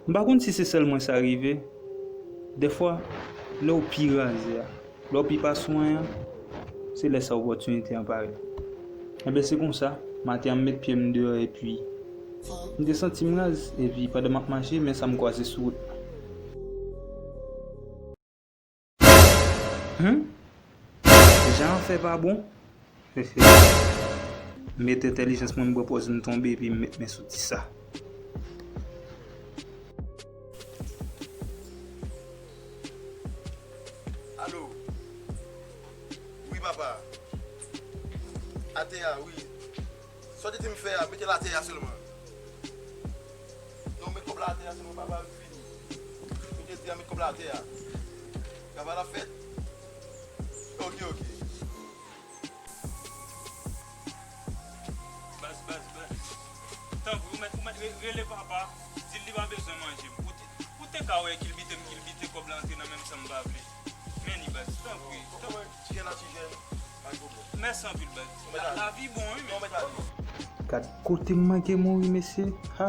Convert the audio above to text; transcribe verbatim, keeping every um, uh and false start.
M pa konn si se sèl mwen sa rive. Dèfwa, lè w pi raze a, lè w pi pa swen an, se lè sa opòtinite an parèt. Enben, se konsa, maten an m met pye m deyò epi m te santi m raz, epi pandan m ap mache, men sa m kwaze sou wout la. Hum? Jan an fè pa bon? M met entèlijans mwen, m pran pòz m tonbe epi m met men sou ti sa. Alo? Wi, papa. Atè a, wi. Sa w te di m fè a, mete l atè a sèlman. Non, met kòb la atè a sèlman, papa, m fini. Ou te di a, met kòb la atè a. Travay la fèt. Ok, ok. Baz, baz, baz. Tanpri, ou mèt, ou mèt re- rele papa. Di l li pa bezwen manje m. Ou te, ou te ka wè kilbite m kilbite kòb la antre nan men m san m pa vle. Men li, baz, tanpri, tanpri. Ti jèn a ti jèn, pa gen pwoblèm. Mèsi anpil, baz. Ou mèt ale. Lavi bon, wi, men. Ou mèt ale. Gad kote m manke mouri, mesye. Ha!